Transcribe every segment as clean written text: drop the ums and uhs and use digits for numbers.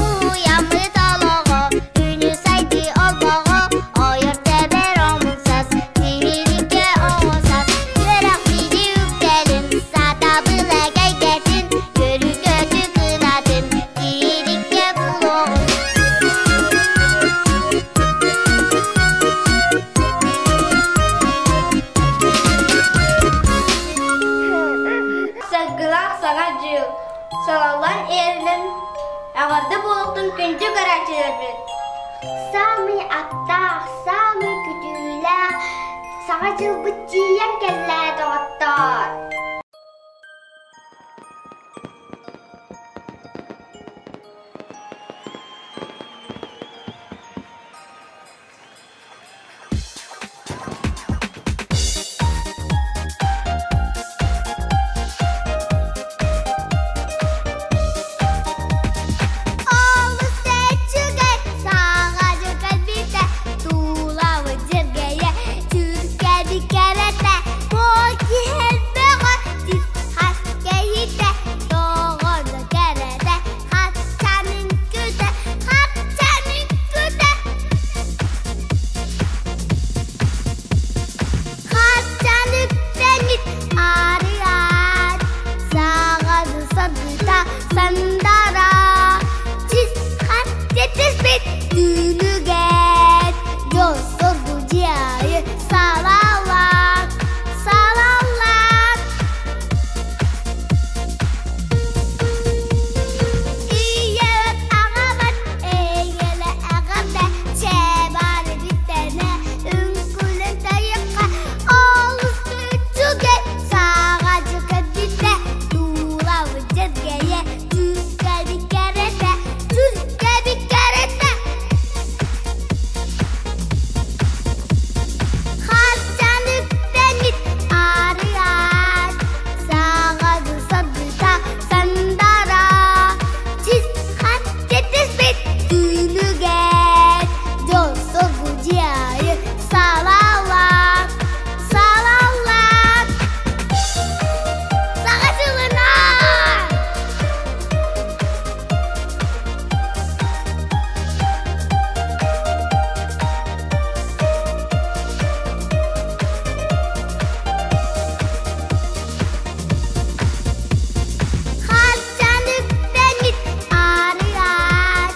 Уйаммыт олоҕо, күнү сайдыы олбоҕо, ойор тэбэр омунсас, тиһиликкэ оҕосас, үөрэх биди үктэлин, сатабыл эгэйгэтин, көрү-көтү кынатын, тиһиликкэ булуоҕун. Саргылаах саҥа дьыл салаллан иһэринэн эҕэрдэ буолуохтун күндү көрөөччүлэрбит! Саамай аттаах, саамай күтүүлээх Саҥа дьылбыт тиийэн кэллэ, доҕоттоор! Олус үчүгэй саҥа дьыл кэлбитэ, тулабыт дьэргэйэ, түргэни кэрэтэ, буол киһи элбэҕэ, тис-хас кэһитэ, тоҕоно кэрэтэ, хаччан үҥкүтэ, хаччан үҥкүтэ. Хаччан үктэнит арыйаат, саҕаны саргыта сандара, чис-хат тэтиспит түүнүгэр, дьол соргу дьиайы салаллаат, салаллаат. Ийэбит аҕабыт эйгэлэ эҕэрдэ чэбары бүттэнэ үҥкүлэн тайыкка олус үчүгэй саҕа дьүкэбитэ туулабыт дьэргэйэ түргэбит кэрэтэ түргэбит кэрэтэ Хаччан үктэнит арыйаат саҕаны саргыта сандара чис-хат тэтиспит түүнүгэр дьол соргу дьиайы салаллаат салаллаат Саха сылынан! Хаччан үктэнит арыйаат,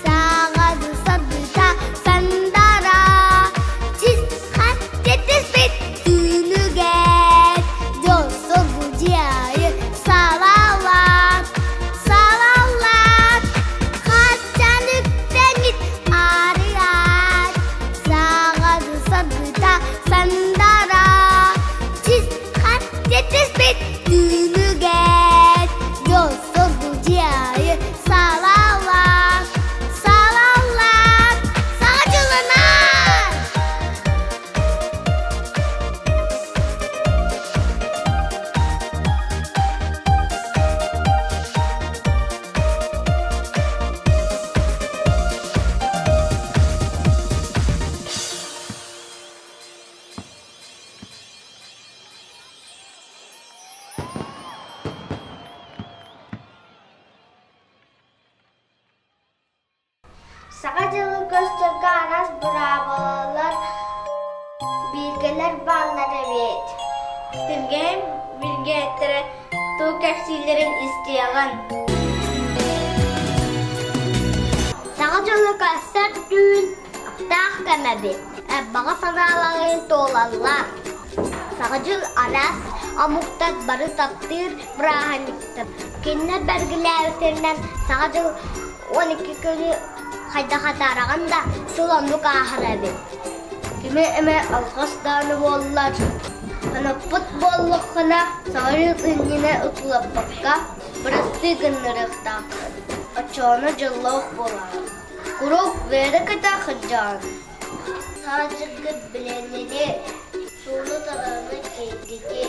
саҕаны саргыта сандара, чис-хат тэтиспит түүнүгэр, дьол соргу дьиайы салаллаат, салаллаат. Хаччан үктэнит арыйаат, саҕаны саргыта сандара, чис-хат тэтиспит түүнүгэр, дьол соргу дьиайы салаллаат, салаллаат. Саҥа дьылынан! Саҥа дьылы көрсөргө араас быраабылалар, бииргэлэр бааллар эбит. Түргэн билгээттэрэ тугу кэпсииллэрин истиэҕиҥ. Саҥа дьылы көрсөр түүн аптаах кэм эбит. Баҕа санааларын туолаллар. Саҥа дьыл араас омуктар бары таптыыр бырааһынньыктар. Кинилэр бэргилээбиттэринэн Саҥа дьыл 12 күнү хайдах атаараҕын да, сыл оннук ааһар эбит. Кими эмэ алҕас даҕаны буоллар, санаппыт буоллаххына, Саҥа дьыл иннинэ утулаппакка, бырастыы гыннарыахтааххын. Оччоҕуна дьоллоох буолаҕын. Куруук үөрэ көтө сылдьаҕын. Саадьыккыт билиэнньэни, сууну-тарааны кэйгити,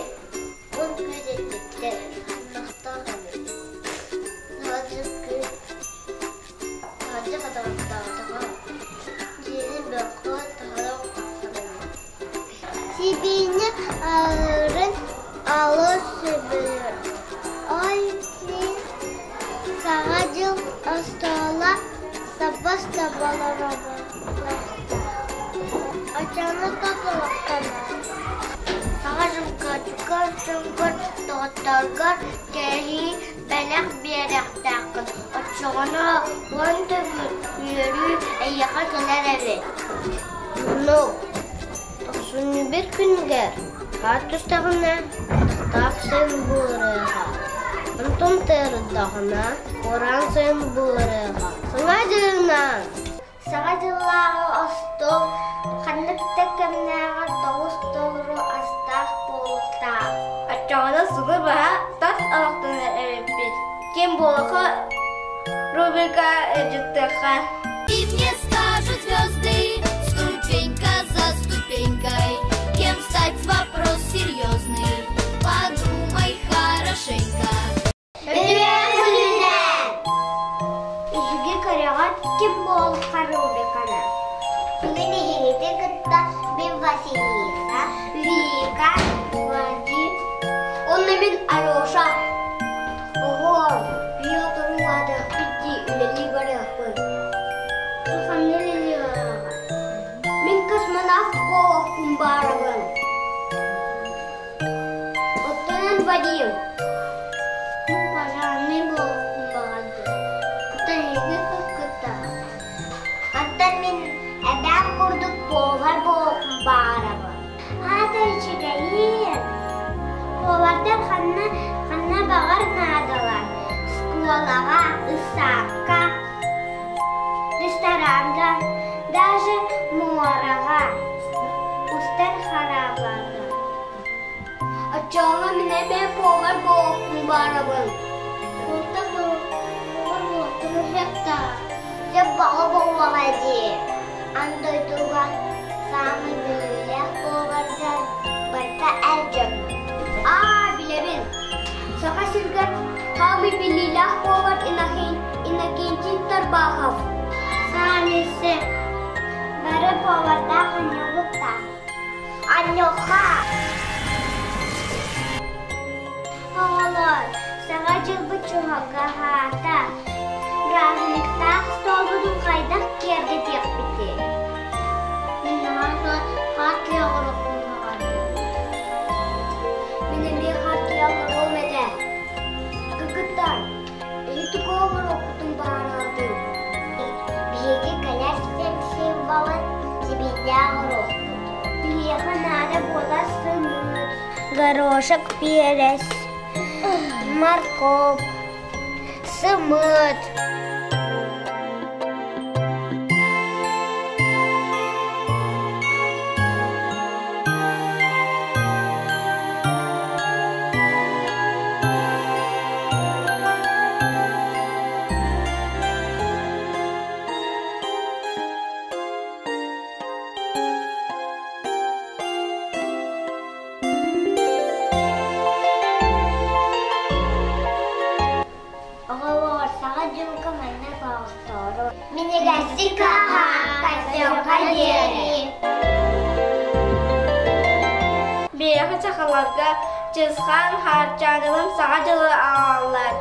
уон күн эттиктэр, ханнахтаах эбит. Остуола сабыс Оччону тотулуктанар. Саҥа дьылга чугас дьоҥҥор, доҕотторгор кэһии бэлэх биэриэхтээххин. Оччоҕуна 10 төгүл үөрүү эйиэхэ кэлэр эбит. Муннук 91 күнүгэр хаар түстэҕинэ, таах сайын буоларыаҕа. Онтон тыырдаҕына, кураан сайын буоларыаҕа. Саҥа дьылынан! Саҥа дьыллааҕы остуол ханнык да кэмнээҕэр 9 толору астаах буолуохтаах. Оччоҕуна сылы быһа тас олохтонор эбиппит. Ким буолуохха рубрика ыдьыттыахха. И мне скажут звезды, ступенька за ступенькой, кем стать вопрос серьезный, подумай хорошенько. Үтүө күнүнэн! Эһиги көрөҕүт ким буолуохха рубриканы. Бүгүн эһигити кытта мин Василиса, Вика, Вадим, Уонна мин Алеша. Оҕоор, Петр улаатыахпыт дии үлэлии барыахпыт. Ханна үлэлии бараҕын? Мин космонавт буолуохпун баарабын. Оттон эн Вадим? Мин пожарный буолуохпун баҕардым. Оттон эһиги кытта. Оттон мин эбээм курдук повар буолуохпун баҕарабын. Аата үчүгэйиэн. Повардар ханна, ханна баҕар наадалар. Школаҕа, ыссаакка, рестораҥҥа, даже муораҕа, устар хараабалга. Оччоҕо мин эмиэ повар буолуохпун баарабын. Култа повар буолуохпун сөптөөх. Дьэ баҕа буоллаҕа дии. Аан дойдуга саамай билиилээх повардар барыта эр дьон. Аа, билэбин. Саха сиригэр саамай биллиилээх повар Иннокентий Тарбахов. Саамайсы бары повардаах анньубуттаах. Анньуха! Оҕолор, Саҥа дьылбыт чугаһаата. Бырааһынньыктаах остуолбутун хайдах киэргэтиэхпитий? Мин наһаа хаар оҥоруохпун баҕардым. Мин эмиэ хаар оҥоруом этэ. Кыргыттар, эһи тугу оҥоруоххутун баҕараҕытый? Биһиги кэлэр сир символын сибиирдээх оҥоруохпут. Биһиэхэ наада буолар сымыыт, горошек, перец, морковь, сымыыт. Оҕолоор, Саҥа дьылга маннык оҕостоору. Минньигэстик аһаан, көрсүөххэ диэри. Биһиэхэ сахаларга Чысхаан Хаарчаанабын Саҥа дьылы аҕалаллар.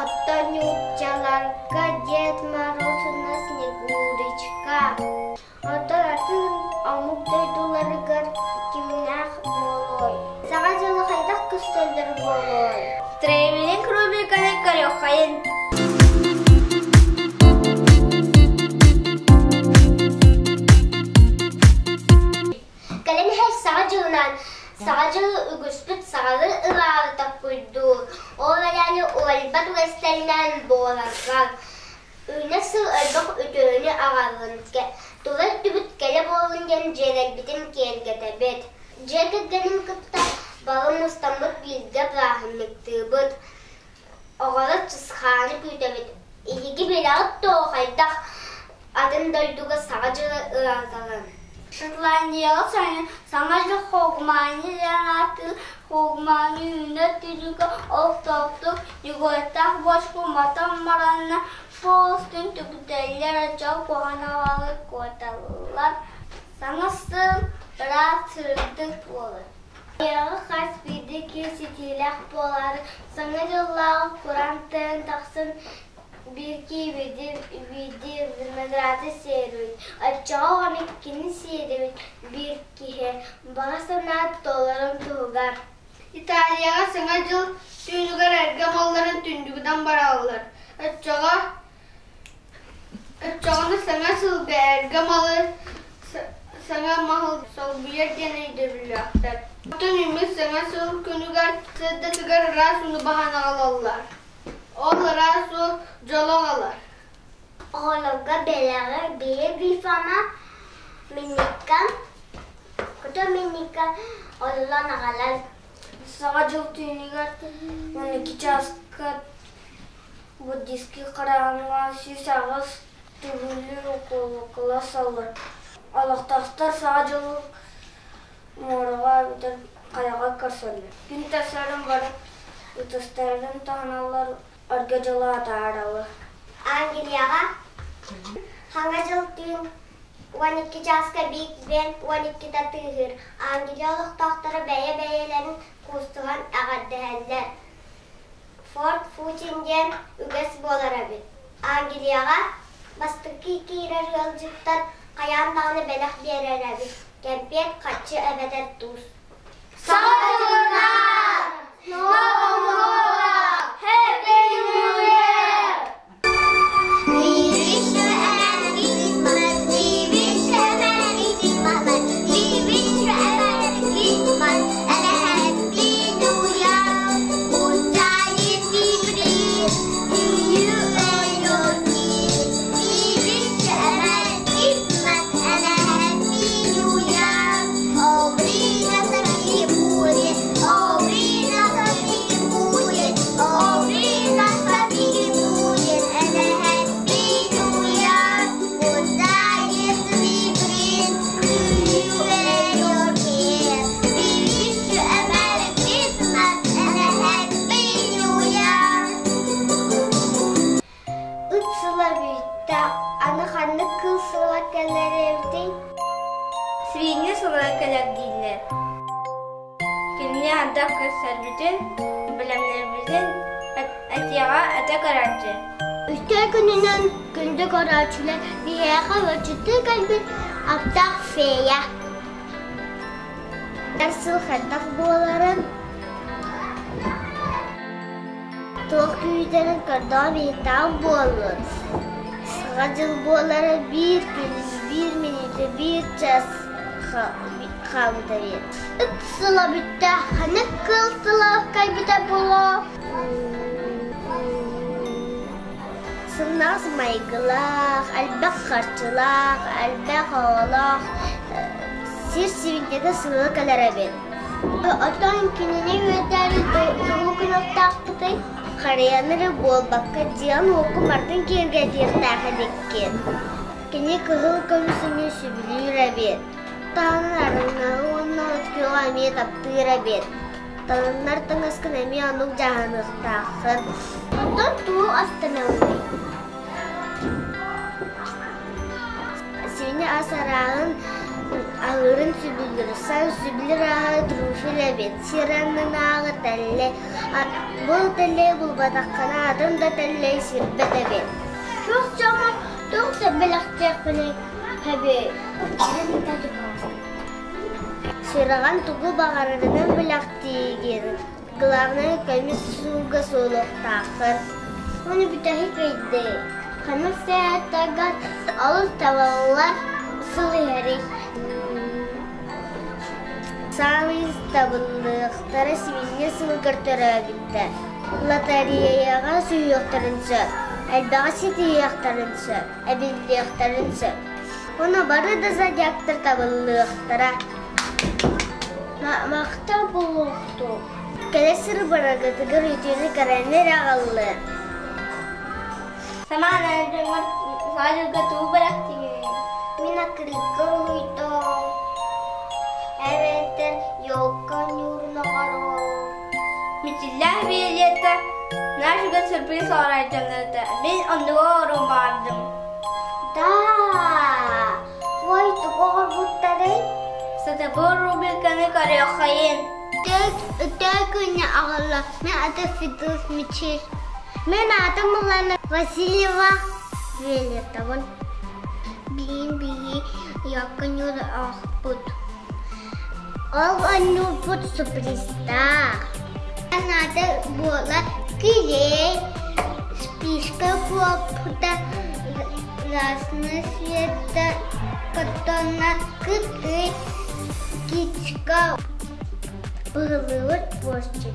Оттон нууччаларга Дед Мороз уонна Снегурочка. Оттон атын омук дойдуларыгар кимнээх буолуой? Саҥа дьылы хайдах көрсөллөр буолуой? Тревелинг рубриканы көрүөххэйин. Кэлин иһэр Саҥа дьылынан Саҥа дьылы үгүспүт саҥалыы ылаары таккуйдуур. Ол эрээри уларыйбат үгэстэринэн буоларга үүнэр сыл элбэх үтүөнү аҕаллын, тула өттүбүт кэрэ буоллун диэн дьиэлэрбитин киэргэтэбит. Дьиэ кэргэнин кытта бары мустаммыт бииргэ бырааһынньыктыыбыт. Оҕолор Чысхааны күүтэбит. Эһиги билэҕит дуо хайдах атын дойдуга Саҥа дьылы ырааталын? Шотландияҕа Саҥа дьыл Хогмани диэн ааттыыр Хогмани үүнэр түннүкэ олохтоохтук дьугуйаттаах босхо уматан бараннар суол устун түгүтэллэр, дьол куһаҕан абааһы куоталлар. Саҥа сыл ыраас сырдык буолар. Ийэҕэ хас биирдии киһи ситиилээх буолаары Саҥа дьыллааҕы кураан тыган тахсан. Биир киһи биирдии винограды сиэрибит, оччоҕо оҕону иккини сиэрибит биир киһи баҕа санаа туоларын туһугар. Италияҕа Саҥа дьыл түүнүгэр эргэ малларын түннүгүнэн бараллар. Оччоҕо Оччоҕуна саҥа сылга эргэ малы саҥа маһы солбуйар диэн өйдөбүллээхтэр. Оттон үмүс саҥа сыл күнүгэр сырдатыгар ыраас ууну баһан аҕалаллар. Ол ыраас уу дьолу аҕалар. Оҕолорго бэлэҕи биир бифама миникка, кото миникка оллон аҕалар. Саҥа дьыл түүнүгэр 12 чааска Буддийскай храмҥа 108 төгүллүү куолакала саллар. Олохтоохтор Саҥа дьылы муораҕа эбэтэр хайаҕа көрсөллөр. Күн тахсарын бары ытыстарын таһыналлар, эргэ дьылы атаараллар. Англияҕа Саҥа дьыл түүн 12 чааска Биг Бен 12-тэ тыаһыыр. Англия олохтоохторо бэйэ-бэйэлэрин куустуһан эҕэрдэһэллэр. Форт Путин диэн үгэс буолар эбит. Англияҕа бастакы киирэр ыалдьыттар хайаан даҕаны бэлэх биэрэр эбит: кэмпиэт, харчы эбэтэр туус. Саҥа дьылынан! С Новым годом! Happy New Year! We wish you a Merry Christmas. We wish you a Merry Christmas. We wish you a Merry Christmas and a Happy New Year. Good tidings we bring to you and your kin. We wish you a Merry Christmas and a Happy New Year. Oh, bring us a будет, oh, bring us a будет, oh, bring us a будет and a Happy New Year. Good tidings we bring to you and your kin. We wish you a Merry Christmas and a Happy New Year. Ыт сыла бүттэ, аны ханнык кыыл сыла кэлэр эбитий? Свинья сыла кэлэр дииллэр. Кинини ардах көрсөрбүтүн, бэлэмнэрбитин этиэҕэ этэ көрөөччү. Үтүө күнүнэн күндү көрөөччүлэр, биһиэхэ ыалдьыттыы кэлбит аптаах фея. Эр сыл хайдах буоларын, туох күүтэрин көрдөөн биһиктээх буоллун. Саҥа дьыл буолара биир күн, биир мүнүүтэ, биир час хаалбыта эбит. Ыт сыла бүттэ, ханнык кыыл сыла кэлбитэ буолуо? Сымнаҕас майгылаах, элбэх харчылаах, элбэх оҕолоох сир сибиинньэтэ сыла кэлэр эбит. Оттон кинини үөтээри тугу гыныахтаахпытый? Харыйаны эрэ буолбакка, дьиэҕин-уоккун барытын киэргэтиэхтээх эбиккин. Кини кыһыл көмүсүнү сөбүлүүр эбит. Таһынан арыҥнаһы уонна от күөҕү эмиэ таптыыр эбит. Таҥыннар таҥаскын эмиэ оннук дьаһаныахтааххын. Оттон тугу астынабыный? Сиини ас арааһын аһыырын сөбүлүүр. Сан сөбүлүүр аһа трюфель эбит. Сир аннынааҕы тэллэй. Бу тэллэйи булбатаххына атын да тэллэй сирбэт эбит. Туох дьоҥҥо туох да бэлэхтиэхпиний эбит? Сүрэҕин тугу баҕарарынан бэлэхтиигин. Главное көмүс сууга суолуохтааххын. Ону бүтэһик ыйдыы. Ханнык сааттаргар олус табыллар сыл иһэрий. Саамай табыллыахтара сибиинньэ сылыгар төрөөбүттэр. Лотереяҕа сүһүөхтэрин сөп, элбэҕи ситиһиэхтэрин сөп, эбиллиэхтэрин сөп. Ону бары да зодиактар табыллыахтара. Махтал буолуохтун. Кэлэ сир бараргытыгар үтүөнү кэрэни эрэ аҕаллыа. Самаан дьоҥҥор Саҥа дьылга тугу бэлэхтиигиний? Мин аккырыыкка уруһуйдуом, эбэтэр елка ньуурун оҥоруом. Мичиллээх Виолетта наш үгэн сюрприз оҥорооччуларда. Мин оннуга оҥоруон баҕардым. Да, ой, тугу оҥорбуттарый? Сатабыл рубриканы көрүөххэйин. Үтүө күнү аҕалла. Мин аты Федос Мичил. Мин аатым Милана Васильева Виолеттабын. Биин биһи яконюр аахпыт. Ол оонньуурбут сюрпризтаах. Наада буола килиэй, спичка куоппута разный цвета, картонна кытый, кичка быһыллыбыт площадь.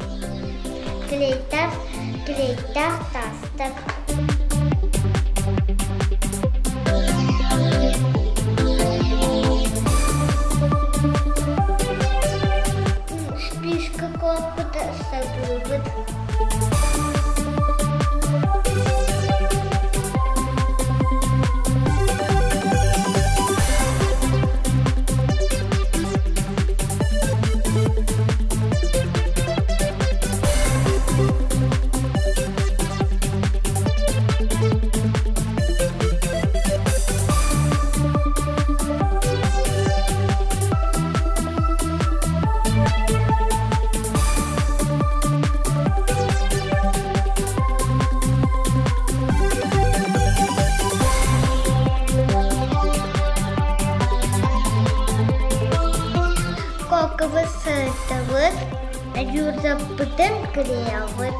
Клейтах, клейтах таастар. Спичка куоппута сатыыбыт. Кокобы сыртабыт, дьуурдаппытын кырыйабыт.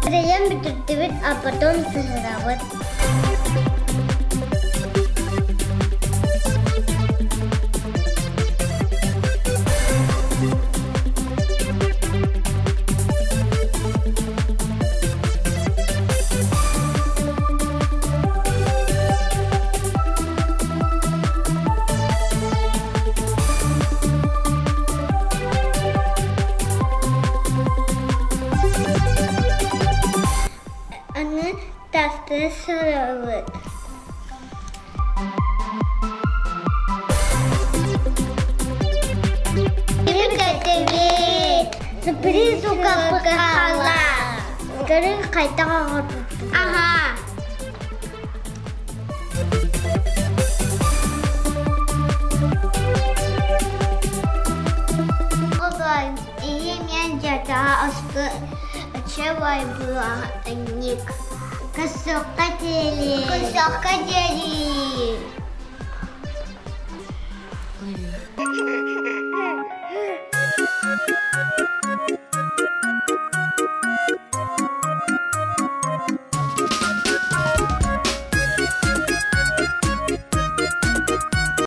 Кырыйан бүтүрдүбүт, а потом сыһырабыт. Аны тастыы сырабыт. Кэтибит. Сюрприз укаппыкахала. Көрүн хайдах оҥорбуппун. Аха. Ийэм дьатаҕа аччабай бырааһынньык. Косокка диэри. Косокка диэри.